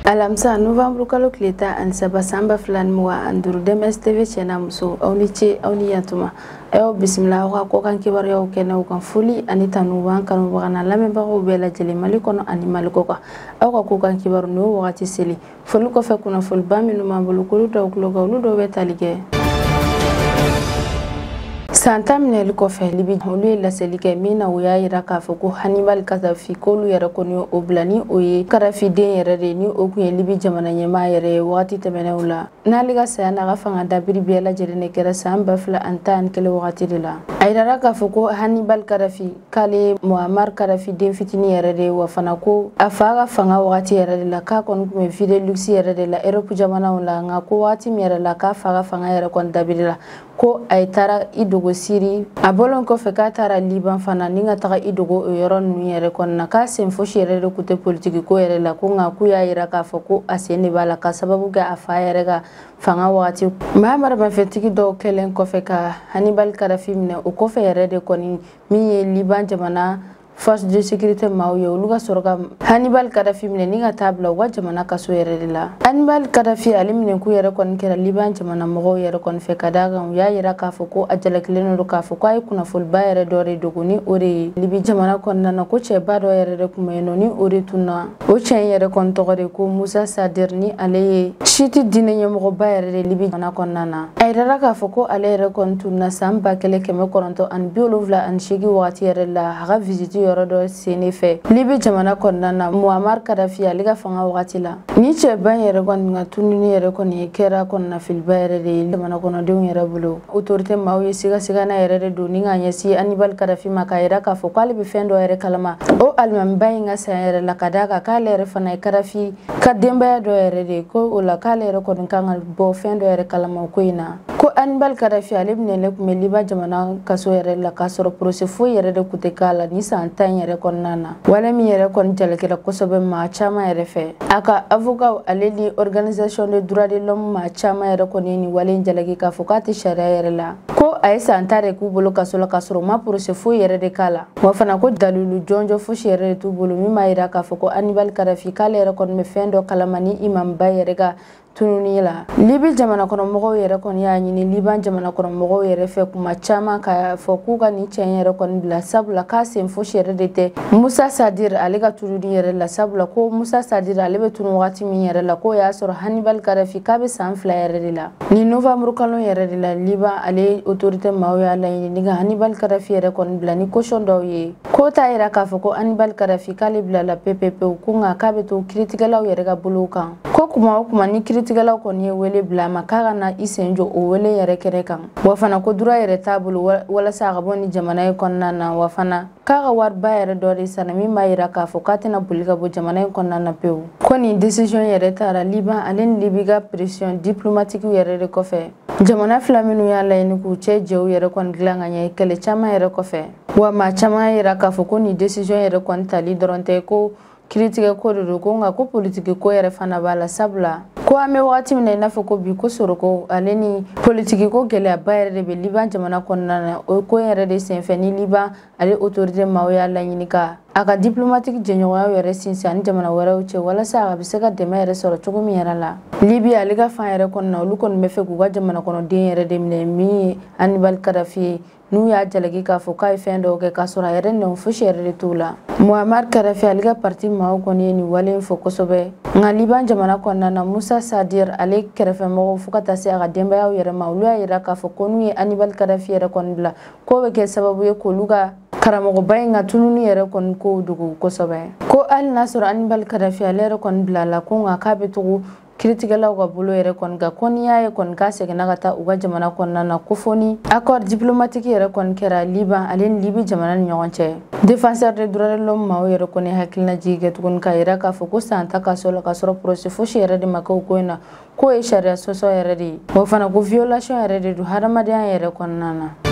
Alamisa novembre kalo tile 13 san 2025 DMS TV cɛ n'a muso aw ni ce aw ni yantuma a y'aw bisimila aw ka kɔkan kibaruyaw kɛnɛw kan foli ani tanu b'an kanubaga n'a lamɛnbagaw bɛɛ lajɛlen Mali kɔnɔ ani Mali kɔ kan aw ka kɔkan kibaru n'o wagati seli foli kɔfɛ kunnafoniba minnu b'an bolo k'olu d'aw tulo kan olu dɔw bɛ tali kɛ san 10 minɛli kɔfɛ Libi olu ye laseli kɛ min na u y'a yira k'a fɔ ko Hannibal Kadhafi k'olu yɛrɛ kɔni ye o bila ni o ye Kadhafi den yɛrɛ de ni o kun ye Libi jamana ɲɛmaa yɛrɛ ye wagati tɛmɛnenw la n'ale ka saya n'a ka fanga dabiri bɛɛ lajɛlen de kɛra san 2011 wagati de la a yirara k'a fɔ ko Hannibal Kadhafi k'ale ye Muammar Kadhafi den fitinin yɛrɛ de ye wa fana ko a fa ka fanga wagati yɛrɛ de la k'a kɔni tun bɛ vie de luxe yɛrɛ de la Europe jamanaw la nka ko wagati min yɛrɛ la k'a fa ka fanga yɛrɛ kɔni dabiri la ko a ye taara i dogo Siri a bɔlen kɔfɛ k'a taara Liban fana ni ka taga i dogo o yɔrɔ ninnu yɛrɛ kɔnɔna na k'a sen fosi yɛrɛ de tun tɛ politiki ko yɛrɛ la ko nka k'u y'a yira k'a fɔ ko a sen de b'a la ka sababu kɛ a fa yɛrɛ ka fanga wagati maa maramafɛntigi dɔw kɛlen kɔfɛ ka Hannibal Kadhafi minɛ o kɔfɛ yɛrɛ de kɔni min ye Liban jamana force de sécurité maaw ye olu ka sɔrɔ ka Hannibal Kadhafi minɛ ni ka taa bila u ka jamana kaso yɛrɛ de la Hannibal Kadhafi ale minɛkun yɛrɛ kɔni kɛra Liban jamana mɔgɔw yɛrɛ kɔni fɛ ka d'a kan u y'a yira k'a fɔ ko a jalakilen don k'a fɔ k'a ye kunnafoniba yɛrɛ dɔ de dogo ni o de ye Libi jamana kɔnɔna na ko cɛba dɔ yɛrɛ de tun bɛ yen nɔ ni o de tun na o cɛ in yɛrɛ kɔni tɔgɔ de ko Musa Sadir ni ale ye Chiite diinɛ ɲɛmɔgɔba yɛrɛ de Libi jamana kɔnɔna na a yirara k'a fɔ ko ale yɛrɛ kɔni tun na san 1978 wagati yɛrɛ la a ka visite yɔrɔ dɔ sen de fɛ Libi jamana kɔnɔna na Muammar Kadhafi ale ka fanga wagati la ni cɛba in yɛrɛ kɔni ka tununi yɛrɛ kɔni kɛra kɔnɔnafiliba yɛrɛ de ye jamana kɔnɔdenw yɛrɛ bolo autorité maaw ye sigasigana yɛrɛ de don ni ka ɲɛsin Hannibal Kadhafi ma k'a yira k'a fɔ k'ale bɛ fɛn dɔ yɛrɛ kalama o alimamiba in ka saya yɛrɛ la ka d'a kan k'ale yɛrɛ fana ye Kadhafi ka denbaya dɔ yɛrɛ de ye ko o la k'ale yɛrɛ kɔni kan ka bɔ fɛn dɔ yɛrɛ kalama o ko in na ko Hannibal Kadhafi ale minɛlen tun bɛ Liban jamana kaso yɛrɛ la k'a sɔrɔ procès foyi yɛrɛ de tun tɛ k'a la ni san 10 yɛrɛ kɔnɔna na wale min yɛrɛ kɔni jalakira kosɛbɛ maa caman yɛrɛ fɛ a ka avocat ale ni organisation de droits de l'homme maa caman yɛrɛ kɔni ye nin wale in jalaki k'a fɔ k'a tɛ sariya yɛrɛ la ko a ye san 10 de k'u bolo kaso la k'a sɔrɔ u ma procès foyi yɛrɛ de k'a la wa fana ko dalilu jɔnjɔn fosi yɛrɛ de t'u bolo min b'a yira k'a fɔ ko Hannibal Kadhafi k'ale yɛrɛ kɔni bɛ fɛn dɔ kalama ni imamba yɛrɛ ka tununi la Libi jamana kɔnɔmɔgɔw yɛrɛ kɔni y'a ɲini Liban jamana kɔnɔmɔgɔw yɛrɛ fɛ kuma caman k'a fɔ k'u ka nin cɛ in yɛrɛ kɔni bila sabula k'a sen fosi yɛrɛ de tɛ Musa Sadir ale ka tununi yɛrɛ la sabula ko Musa Sadir ale bɛ tunu wagati min yɛrɛ la k'o y'a sɔrɔ Hannibal Kadhafi k'a bɛ san 2 yɛrɛ de la ni novembre kalo yɛrɛ de la Liban ale autorité maaw y'a laɲini ni ka Hannibal Kadhafi yɛrɛ kɔni bila ni caution dɔw ye k'o t'a yira k'a fɔ ko Hannibal Kadhafi k'ale bilala pepepewu ko nka k'a bɛ to kiiritigɛlaw yɛrɛ ka bolow kan ko kuma o kuma ni kiiritigɛlaw kɔni ye wele bila a ma k'a ka na i sen jɔ o wele yɛrɛ kɛnɛ kan wa fana ko droit yɛrɛ t'a bolo walasa a ka bɔ ni jamana in kɔnɔna na wa fana k'a ka wariba yɛrɛ dɔ de sara min b'a yira k'a fɔ k'a tɛna boli ka bɔ jamana in kɔnɔna na pewu ko nin décision yɛrɛ taara Liban ale ni Libi ka pression diplomatique yɛrɛ de kɔfɛ jamana fila minnu y'a laɲini k'u cɛ jɛw yɛrɛ kɔni dilan ka ɲɛ kɛlɛ caman yɛrɛ kɔfɛ wa maa caman yira k'a fɔ ko nin décision yɛrɛ kɔni tali dɔrɔn tɛ ko kiiritigɛ ko de don ko nka ko politiki ko yɛrɛ fana b'a la sabula ko an bɛ wagati min na i n'a fɔ ko bi ko sɔrɔko ale ni politiki ko gɛlɛyaba yɛrɛ de bɛ Liban jamana kɔnɔna na o ko yɛrɛ de senfɛ ni Liban ale autorité maaw y'a laɲini ka a ka diplomatique jɛɲɔgɔnyaw yɛrɛ sinsin ani jamana wɛrɛw cɛ walasa a bɛ se ka dɛmɛ yɛrɛ sɔrɔ cogo min yɛrɛ la Libi ale ka fan yɛrɛ kɔnɔna olu kɔni bɛ fɛ k'u ka jamana kɔnɔden yɛrɛ de minɛ min ye Hannibal Kadhafi ye n'u y'a jalaki k'a fɔ k'a ye fɛn dɔw kɛ k'a sɔrɔ a yɛrɛ nɔ fosi yɛrɛ de t'o la Muammar Kadhafi ale ka parti maaw kɔni ye nin wale in fɔ kosɛbɛ nka Liban jamana kɔnɔna na Musa Sadir ale kɛrɛfɛmɔgɔw fo ka taa se a ka denbayaw yɛrɛ ma olu y'a yira k'a fɔ ko n'u ye Hannibal Kadhafi yɛrɛ kɔni bila k'o bɛ kɛ sababu ye k'olu ka karamɔgɔba in ka tununi yɛrɛ kɔni kow dogo kosɛbɛ ko hali n'a sɔrɔ Hannibal Kadhafi ale yɛrɛ kɔni bila la ko nka k'a bɛ tugu kiiritigɛlaw ka bolo yɛrɛ kɔni kan ko n'i y'a ye kɔni k'a seginna ka taa u ka jamana kɔnɔna na ko fo ni accord diplomatique yɛrɛ kɔni kɛra Liban ale ni Libi jamana ni ɲɔgɔn cɛ défenseur des droits de l'homme maaw yɛrɛ kɔni hakilina jigi kɛ tuguni k'a yira k'a fɔ ko san 10 kaso la k'a sɔrɔ procès fosi yɛrɛ de ma kɛ o ko in na k'o ye sariya sɔsɔ yɛrɛ de ye o fana ko violation yɛrɛ de don hadamadenya yɛrɛ kɔnɔna na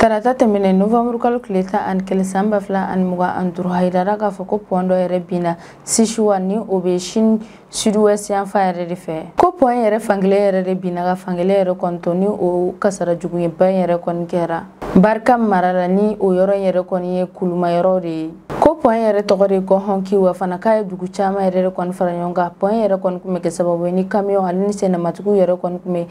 tarata tɛmɛnen novembre kalo tile 11 san 2025 a yirara k'a fɔ ko pont dɔ yɛrɛ binna Sichuan ni o bɛ Chine sud-ouest yanfan yɛrɛ de fɛ ko pont yɛrɛ fankelen yɛrɛ de binna ka fankelen yɛrɛ kɔni to ni o kasara juguba yɛrɛ kɔni kɛra Barka mara la ni o yɔrɔ yɛrɛ kɔni ye kuluma yɔrɔ de ye. Ko pont yɛrɛ tɔgɔ de ko Hongqi, wa fana k'a ye dugu caman yɛrɛ de kɔni fara ɲɔgɔn kan. Pont yɛrɛ kɔni tun bɛ kɛ sababu ye ni camion ale ni sennamatigiw yɛrɛ kɔni tun bɛ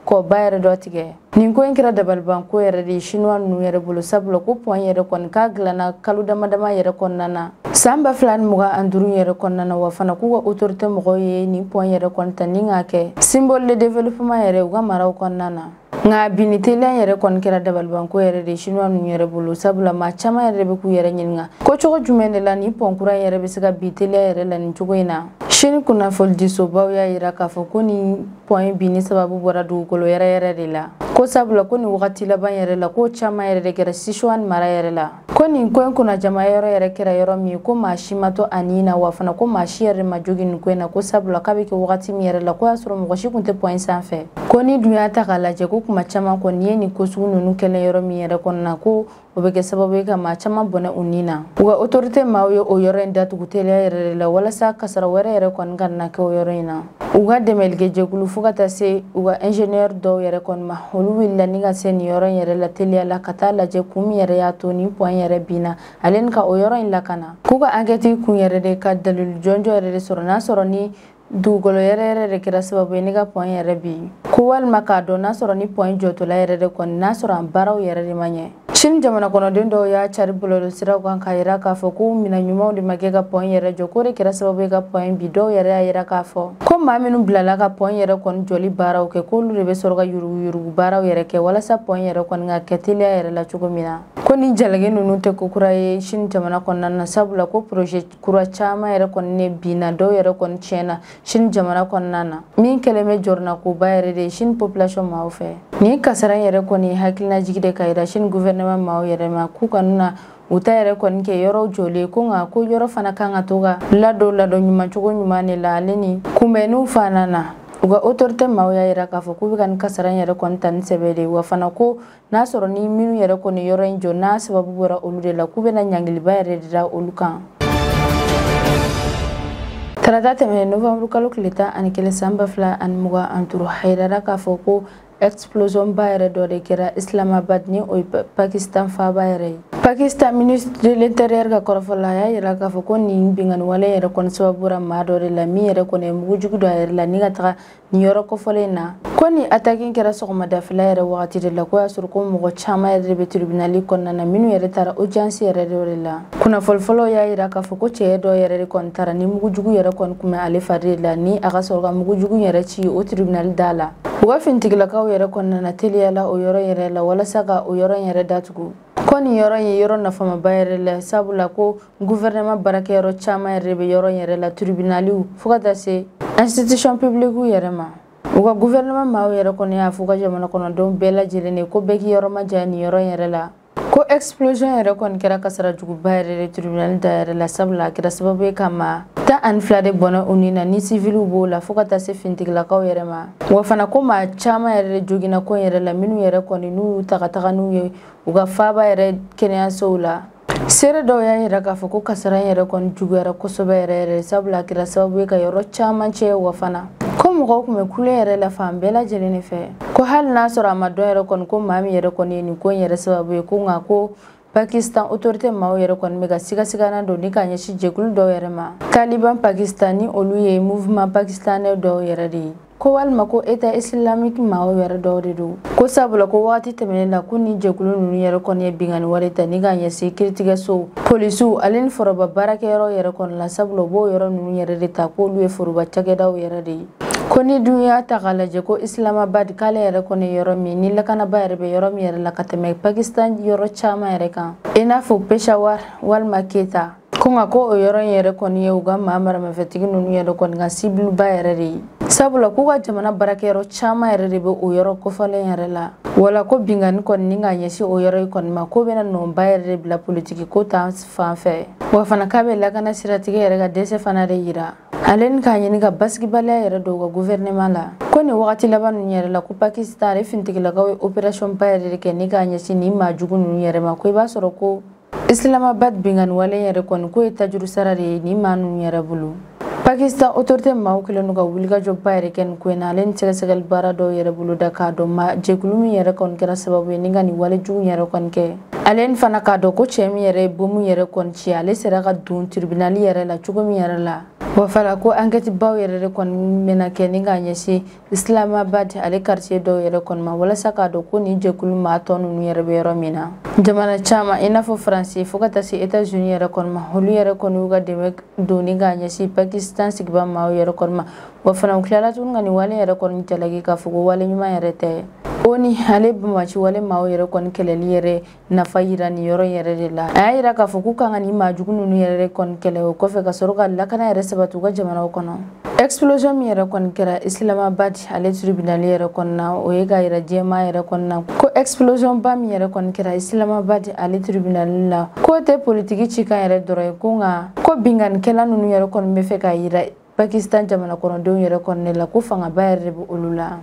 kɔba yɛrɛ dɔ tigɛ. Nin ko in kɛra dabalibanko yɛrɛ de ye chinois ninnu yɛrɛ bolo, sabula ko pont yɛrɛ kɔni k'a dilanna kalo dama dama yɛrɛ kɔnɔna na san 2025 yɛrɛ kɔnɔna na. Wa fana k'u ka autorité mɔgɔw ye nin pont yɛrɛ kɔni ta ni k'a kɛ symbole de développement yɛrɛ u ka maraw kɔnɔna na. Nka binni teliya yɛrɛ kɔni kɛra dabalibanko yɛrɛ de chinois ninnu yɛrɛ bolo, sabula maa caman yɛrɛ de bɛ k'u yɛrɛ ɲininka ko cogo jumɛn de la nin pont kura yɛrɛ bɛ se ka bin teliya yɛrɛ la nin cogo in na. Chine kunnafonidisobaw y'a yira k'a fɔ ko nin pont in binni sababu bɔra dugukolo yɛrɛ yɛrɛ de la, ko sabula ko nin wagati laban yɛrɛ la ko caman yɛrɛ de kɛra Sichuan mara yɛrɛ la. Ko nin ko in kunnajama yɔrɔ yɛrɛ kɛra yɔrɔ min ye, ko maa si ma to a nin na, wa fana ko maa si yɛrɛ ma jogin nin ko in na, ko sabula k'a bɛ kɛ wagati min yɛrɛ la ko y'a sɔrɔ mɔgɔ si kun tɛ pont in sanfɛ. Ko ni dun y'a ta k'a lajɛ ko kuma caman kɔni ye nin ko sugu ninnu kɛlen yɔrɔ min yɛrɛ kɔnɔna, ko o bɛ kɛ sababu ye ka maa caman bɔnɛ u nin na. U ka autorité maaw ye o yɔrɔ in datugu teliya yɛrɛ de la walasa kasara wɛrɛ yɛrɛ kɔni ka na kɛ o yɔrɔ in na. U ka dɛmɛlikɛjɛkulu fo ka taa se u ka ingénieur dɔw yɛrɛ kɔni ma, olu wulila ni ka se nin yɔrɔ in yɛrɛ la teliya la ka taa lajɛ kun min yɛrɛ y'a to nin pont yɛrɛ binna, ale ni ka o yɔrɔ in lakana. K'u ka enquête kun yɛrɛ de ka dalilu jɔnjɔn yɛrɛ de sɔrɔ n'a sɔrɔ ni dugukolo yɛrɛ yɛrɛ de kɛra sababu ye ne ka pont yɛrɛ bin, ko walima k'a dɔn n'a sɔrɔ ni pont jɔtɔla yɛrɛ de kɔni n'a sɔrɔ an baaraw yɛrɛ de ma ɲɛ. Chine jamana kɔnɔden dɔw y'a cari bɔlɔlɔsiraw kan k'a yira k'a fɔ ko minɛn ɲumanw de ma kɛ ka pont yɛrɛ jɔ, k'o de kɛra sababu ye ka pont bin. Dɔw yɛrɛ y'a yira k'a fɔ ko maa minnu bilala ka pont yɛrɛ kɔni jɔli baaraw kɛ, k'olu de bɛ sɔrɔ ka yuruguyurugu baaraw yɛrɛ kɛ walasa pont yɛrɛ kɔni ka kɛ teliya yɛrɛ la cogo min na. Ko ni jalaki ninnu tɛ ko kura ye Chine jamana kɔnɔna na, sabula ko projet kura caman yɛrɛ kɔni ne binna, dɔw yɛrɛ kɔni tiɲɛna Chine jamana kɔnɔna na, min kɛlen bɛ jɔrɔnakoba yɛrɛ de ye Chine population maaw fɛ. Nin kasara in yɛrɛ kɔni ye hakilinajigi de ka yira Chine gouvernement maaw yɛrɛ ma k'u ka na u ta yɛrɛ kɔni kɛ yɔrɔw jɔlen, ko nka ko yɔrɔ fana kan ka to ka ladon ladon ɲuman cogo ɲuman de la, ale ni kunbɛnniw fana na. U ka autorité maaw y'a yira k'a fɔ k'u bɛ ka nin kasara in yɛrɛ kɔni ta ni sɛbɛ de ye, wa fana ko n'a sɔrɔ ni minnu yɛrɛ kɔni yɔrɔ in jɔ n'a sababu bɔra olu de la, k'u bɛna ɲangiliba yɛrɛ de da olu kan. Tarata tɛmɛnen novembre kalo tile 11 san 2025, a yirara k'a fɔ ko explosion ba yɛrɛ dɔ de kɛra Islamabad ni o ye Pakistan faaba yɛrɛ ye. Pakistan ministre de l'intérieur ka kɔrɔfɔ la, a y'a yira k'a fɔ ko nin binkanni wale yɛrɛ kɔni sababu bɔra maa dɔ de la min yɛrɛ kɔni ye mugujugu don a yɛrɛ la ni ka taga nin yɔrɔ kɔfɔlen in na. Ko nin attaque kɛra sɔgɔmadafɛla yɛrɛ wagati de la, ko y'a sɔrɔ ko mɔgɔ caman yɛrɛ de bɛ tribunal kɔnɔna na minnu yɛrɛ taara audience yɛrɛ de la. Kunnafoni fɔlɔw y'a yira k'a fɔ ko cɛ dɔ yɛrɛ de kɔni taara ni mugujugu yɛrɛ kɔni kun bɛ ale fari de la ni a ka sɔrɔ ka mugujugu yɛrɛ ci o tribunal da la. U ka finitigilakaw yɛrɛ kɔni nana teliya la o yɔrɔ yɛrɛ la walasa ka o yɔrɔ yɛrɛ datugu. Ko nin yɔrɔ in ye yɔrɔ nafamaba yɛrɛ la, sabula ko gouvernement baarakɛyɔrɔ caman yɛrɛ bɛ yɔrɔ yɛrɛ la, tribunaliw fo ka taa se institution publique yɛrɛ ma. U ka gouvernement maaw yɛrɛ kɔni y'a fɔ u ka jamana kɔnɔdenw bɛɛ lajɛlen de ko bɛɛ k'i yɔrɔ majanya nin yɔrɔ in yɛrɛ la. Ko explosion yɛrɛ kɔni kɛra kasara juguba yɛrɛ de tribunal da yɛrɛ la, sabula a kɛra sababu ye ka maa 12 de bɔnɛ u nin na ni civiliw b'o la fo ka taa se finitigilakaw yɛrɛ ma. Wa fana ko maa caman yɛrɛ de joginna ko in yɛrɛ la minnu yɛrɛ kɔni n'u y'u ta ka taga n'u ye u ka faaba yɛrɛ kɛnɛyasow la. Seere dɔw y'a yira k'a fɔ ko kasara in yɛrɛ kɔni juguyara kosɛbɛ yɛrɛ yɛrɛ, sabula a kɛra sababu ye ka yɔrɔ caman cɛ. Wa fana ko mɔgɔw tun bɛ kule yɛrɛ la fan bɛɛ lajɛlen de fɛ, ko hali n'a sɔrɔ a ma dɔn yɛrɛ kɔni ko maa min yɛrɛ kɔni ye nin ko in yɛrɛ sababu ye, ko nka ko Pakistan autorité maaw yɛrɛ kɔni bɛ ka sigasigana don ni ka ɲɛsin jɛkulu dɔw yɛrɛ ma. Taliban Pakistan ni olu ye mouvement pakistanais dɔw yɛrɛ de ye, ko walima ko État islamique maaw yɛrɛ dɔw de don, ko sabula ko wagati tɛmɛnen la ko ni jɛkulu ninnu yɛrɛ kɔni ye binkanni wale ta ni ka ɲɛsin kiiritigɛsow, polisiw ale ni foroba baarakɛyɔrɔ yɛrɛ kɔni la, sabula u b'o yɔrɔ ninnu yɛrɛ de ta k'olu ye foroba cakɛdaw yɛrɛ de ye. Ko ni dun y'a ta k'a lajɛ ko Islamabad k'ale yɛrɛ kɔni yɔrɔ min ni lakanaba yɛrɛ bɛ yɔrɔ min yɛrɛ la ka tɛmɛ Pakistan yɔrɔ caman yɛrɛ kan, i n'a fɔ Peshawar walima Quetta, ko nka ko o yɔrɔ in yɛrɛ kɔni ye u ka maa maramafɛntigi ninnu yɛrɛ kɔni ka cible ba yɛrɛ de ye, sabula k'u ka jamana baarakɛyɔrɔ caman yɛrɛ de bɛ o yɔrɔ kofɔlen yɛrɛ la. Wala ko binkanni kɔni ni ka ɲɛsin o yɔrɔ in kɔni ma, ko bɛna nɔba yɛrɛ de bila politiki ko ta fan fɛ, wa fana k'a bɛ lakana siratigɛ yɛrɛ ka dɛsɛ fana de yira, ale ni k'a ɲini ka basigibaliya yɛrɛ don u ka gouvernement la. Ko nin wagati laban ninnu yɛrɛ la ko Pakistan ale finitigilakaw ye opération ba yɛrɛ de kɛ ni k'a ɲɛsin nin maa jugu ninnu yɛrɛ ma, ko i b'a sɔrɔ ko Islamabad binkanni wale yɛrɛ kɔni k'o ye tajuru sara de ye nin maa ninnu yɛrɛ bolo. Pakistan autorité maaw kɛlen don ka wulikajɔba yɛrɛ kɛ nin ko in na, ale ni sɛgɛsɛgɛli baara dɔw yɛrɛ bolo da k'a dɔn ma jɛkulu min yɛrɛ kɔni kɛra sababu ye ni ka nin wale jugu yɛrɛ kɔni kɛ. Ale ni fana k'a dɔn ko cɛ min yɛrɛ ye bomu yɛrɛ kɔni ci, ale sera ka don tribunal yɛrɛ la cogo min yɛrɛ la. Wa fana ko enquête baw yɛrɛ de kɔni bɛna kɛ ni k'a ɲɛsin Islamabad ale quartier dɔw yɛrɛ kɔni ma, walasa k'a dɔn ko nin jɛkulu maa tɔ ninnu yɛrɛ bɛ yɔrɔ min na. Jamana caman i n'a fɔ Faransi fo ka taa se États-Unis yɛrɛ kɔni ma, olu yɛrɛ kɔni y'u ka dɛmɛ don ni k'a ɲɛsin Pakistan sigiba maaw yɛrɛ kɔni ma. Wa fana u tilala tuguni ka nin wale yɛrɛ kɔni jalaki k'a fɔ ko wale ɲuman yɛrɛ tɛ. O ni ale bamaci wale maaw yɛrɛ kɔni kɛlɛli yɛrɛ nafa yira nin yɔrɔ yɛrɛ de la. A y'a yira k'a fɔ k'u kan ka nin maa jugu ninnu yɛrɛ kɔni kɛlɛ, o kɔfɛ ka sɔrɔ ka lakana yɛrɛ sabati u ka jamanaw kɔnɔ. Explosion min yɛrɛ kɔni kɛra Islamabad ale tribunal yɛrɛ kɔni na, o ye k'a yira diɲɛmaa yɛrɛ kɔni na ko explosion ba min yɛrɛ kɔni kɛra Islamabad ale tribunal la, k'o tɛ politiki cikan yɛrɛ dɔrɔn ye, ko nka ko binkannikɛla ninnu yɛrɛ kɔni bɛ fɛ k'a yira Pakistan jamana kɔnɔdenw yɛrɛ kɔni la ko fangaba yɛrɛ de bɛ olu la.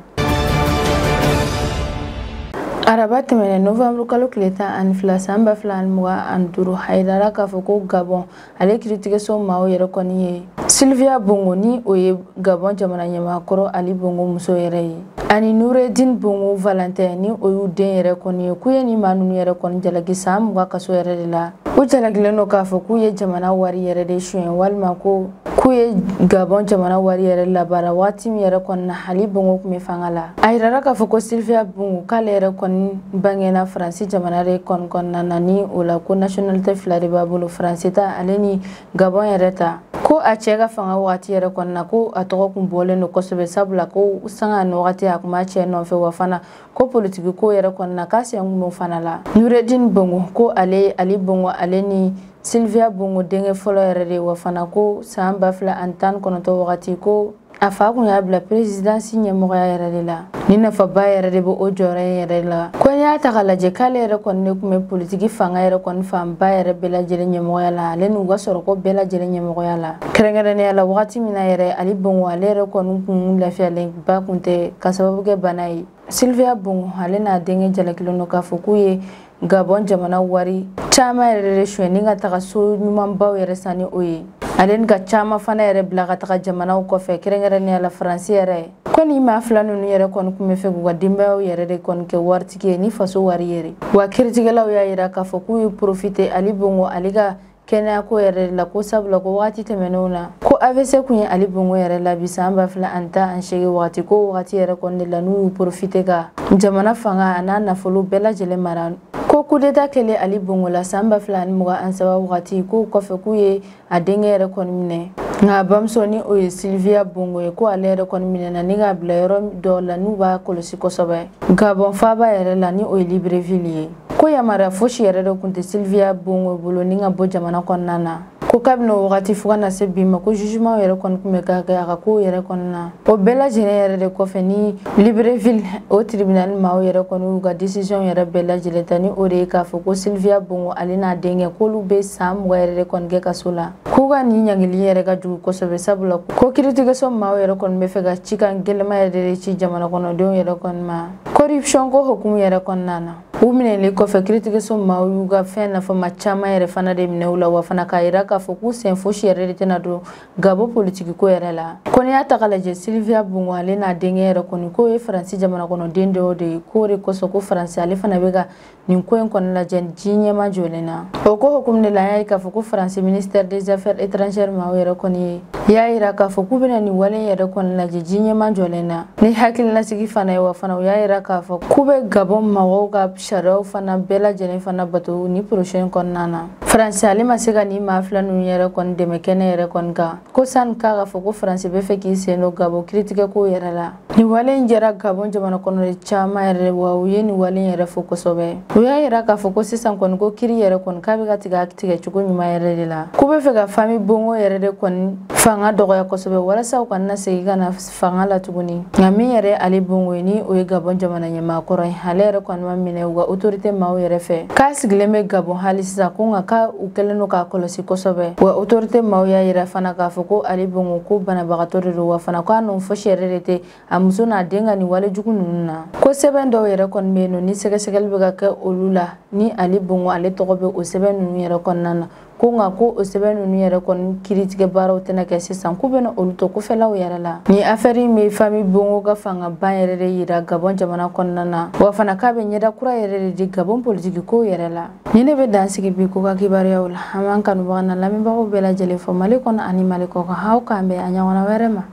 Araba tɛmɛnen novembre kalo tile 12 san 2025, a yirala k'a fɔ ko Gabon ale kiiritigɛso maaw yɛrɛ kɔni ye Sylvia Bongo, ni o ye Gabon jamana ɲɛmaakɔrɔ Ali Bongo muso yɛrɛ ye, ani Noureddin Bongo Valentin, ni o y'u den yɛrɛ kɔni ye, k'u ye nin maa ninnu yɛrɛ kɔni jalaki san 20 kaso yɛrɛ de la. U jalakilen don k'a fɔ k'u ye jamana wari yɛrɛ de suɲɛ, walima ko k'u ye Gabon jamana wari yɛrɛ labaara waati min yɛrɛ kɔni na Ali Bongo tun bɛ fanga la. A yirala k'a fɔ ko Sylvia Bongo k'ale yɛrɛ kɔni bangena Faransi jamana de kɔni kɔnɔna na, ni o la ko nationalité fila de b'a bolo, Faransi ta ale ni Gabon yɛrɛ ta. Ko a cɛ ka fanga wagati yɛrɛ kɔni na, ko a tɔgɔ kun bɔlen don kosɛbɛ, sabula ko sanga ni wagati a kun b'a cɛ nɔfɛ, wa fana ko politiki ko yɛrɛ kɔni na k'a sen kun b'o fana la. Noureddin Bongo ko ale Ali Bongo ale ni Sylvia Bongo denkɛ fɔlɔ yɛrɛ de, wa fana ko san 2019 wagati ko a fa kun y'a bila présidence ɲɛmɔgɔya yɛrɛ de la. Ni nafaba yɛrɛ de bɛ o jɔyɔrɔ in yɛrɛ la. Ko n'i y'a ta k'a lajɛ k'ale yɛrɛ kɔni de tun bɛ politiki fanga yɛrɛ kɔni fanba yɛrɛ bɛɛ lajɛlen ɲɛmɔgɔya la, ale n'u ka sɔrɔko bɛɛ lajɛlen ɲɛmɔgɔya la. Kɛrɛnkɛrɛnnenya la wagati min na yɛrɛ Ali Bongo ale yɛrɛ kɔni kun lafiyalenba kun tɛ ka sababu kɛ bana ye. Sylvia Bongo ale n'a denkɛ jalakilen don k'a fɔ k'u ye Gabon jamana wari caman yɛrɛ de suɲɛ ni ka taga so ɲumanbaw yɛrɛ san ni o ye, ale ni ka caman fana yɛrɛ bila ka taga jamanaw kɔfɛ, kɛrɛnkɛrɛnnenya la Faransi yɛrɛ. Ko ni maa fila ninnu yɛrɛ kɔni tun bɛ fɛ k'u ka denbayaw yɛrɛ de kɔni kɛ waritigi ye ni faso wari yɛrɛ. Wa kiiritigɛlaw y'a yira k'a fɔ k'u ye profiter Ali Bongo ale ka kɛnɛyako yɛrɛ de la, ko sabula ko wagati tɛmɛnenw na ko AVC kun ye Ali Bongo yɛrɛ la bi san 2018 wagati, ko wagati yɛrɛ kɔni de la n'u y'u profiter ka jamana fanga a n'a nafolo bɛɛ lajɛlen mara. Ko coup d'état kɛlen Ali Bongo la san 2023 wagati, k'o kɔfɛ k'u ye a denkɛ yɛrɛ kɔni minɛ, nka a bamuso ni o ye Sylvia Bongo ye, ko ale yɛrɛ kɔni minɛna ni k'a bila yɔrɔ dɔ la n'u b'a kɔlɔsi kosɛbɛ Gabon faaba yɛrɛ la, ni o ye Libreville ye. Ko yamaruya fosi yɛrɛ de kun tɛ Sylvia Bongo bolo ni ka bɔ jamana kɔnɔna na. Ko kabini o wagati fo ka na se bi ma, ko jugement yɛrɛ kɔni tun bɛ ka kɛ a ka kow yɛrɛ kɔni na. O bɛɛ lajɛlen yɛrɛ de kɔfɛ ni Libreville o tribunal maaw yɛrɛ kɔni y'u ka décision yɛrɛ bɛɛ lajɛlen ta, ni o de ye k'a fɔ ko Sylvia Bongo ale n'a denkɛ k'olu bɛ san 20 yɛrɛ de kɔni kɛ kaso la. K'u ka nin ɲangili yɛrɛ ka jugu kosɛbɛ, sabula ko kiiritigɛso maaw yɛrɛ kɔni bɛ fɛ ka cikan gɛlɛma yɛrɛ de ci jamana kɔnɔdenw yɛrɛ kɔni ma corruption ko hukumu yɛrɛ kɔnɔna na. U minɛlen kɔfɛ kiiritigɛso maaw y'u ka fɛn nafama caman yɛrɛ fana de minɛ u la, wa fana k'a yira k'a fɔ k'u sen fosi yɛrɛ de tɛna don Gabon politiki ko yɛrɛ la. Ko n'i y'a ta k'a lajɛ Sylvia Bongo ale n'a denkɛ yɛrɛ kɔni k'o ye Faransi jamana kɔnɔden dɔw de ye, k'o de kosɔn ko Faransi ale fana bɛ ka nin ko in kɔni lajɛ ji ɲɛma jɔlen na. O ko hukumu de la an y'a ye k'a fɔ ko Faransi ministère des affaires étrangères maaw yɛrɛ kɔni ye y'a yira k'a fɔ k'u bɛna nin wale in yɛrɛ kɔni lajɛ ji ɲɛma jɔlen na ni hakililasigi fana ye, wa fana u y'a yira k'a fɔ k'u bɛ Gabon mɔgɔw ka sariyaw fana bɛɛ lajɛlen fana bato ni projet in kɔnɔna na. Faransi ale ma se ka nin maa fila ninnu yɛrɛ kɔni dɛmɛ kɛnɛ yɛrɛ kɔni kan, ko sani k'a ka fɔ ko Faransi bɛ fɛ k'i sen don Gabon kiiritigɛ ko yɛrɛ la. Nin wale in jɛra Gabon jamana kɔnɔ caman yɛrɛ, wa u ye nin wale in yɛrɛ fo kosɛbɛ. U y'a yira k'a fɔ ko sisan kɔni ko kiiri yɛrɛ kɔni k'a bɛ ka tigɛ a tigɛ cogo ɲuman yɛrɛ de la, k'u bɛ fɛ ka famille Bongo yɛrɛ de kɔni fanga dɔgɔya kosɛbɛ walasa u kana segin ka na fanga la tuguni. Nka min yɛrɛ Ale Bongo ye, ni o ye Gabon jamana ɲɛmaa kɔrɔ ye, ale yɛrɛ kɔni ma minɛ u ka autorité maaw yɛrɛ fɛ, k'a sigilen bɛ Gabon hali sisan, ko nka k'a u kɛlen don k'a kɔlɔsi kosɛbɛ. Wa autorité maaw y'a yira fana k'a fɔ ko Ale Bongo ko banabagatɔ de don, wa fana k'a nɔ fosi yɛrɛ de tɛ a muso n'a den ka nin wale jugu ninnu na. Ko sɛbɛn dɔw yɛrɛ kɔni bɛ yen nɔ ni sɛgɛsɛgɛli bɛ ka kɛ olu la. Ni Ali Bongo ale tɔgɔ bɛ o sɛbɛn ninnu yɛrɛ kɔnɔna na, ko nka ko o sɛbɛn ninnu yɛrɛ kɔni kiiritigɛ baaraw tɛna kɛ sisan, k'u bɛna olu to kɔfɛlaw yɛrɛ la. Ni affaire in bɛ famille Bongo ka fangaba yɛrɛ de yira Gabon jamana kɔnɔna na, wa fana k'a bɛ ɲɛda kura yɛrɛ de di Gabon politiki ko yɛrɛ la. Ni ne bɛ dan sigi bi ko ka kibaruyaw la, an b'an kanubaga na lamɛnbagaw bɛɛ lajɛlen fɔ Mali kɔnɔ ani Mali kɔkan. Aw k'an bɛn a ɲɔgɔnna wɛrɛ ma.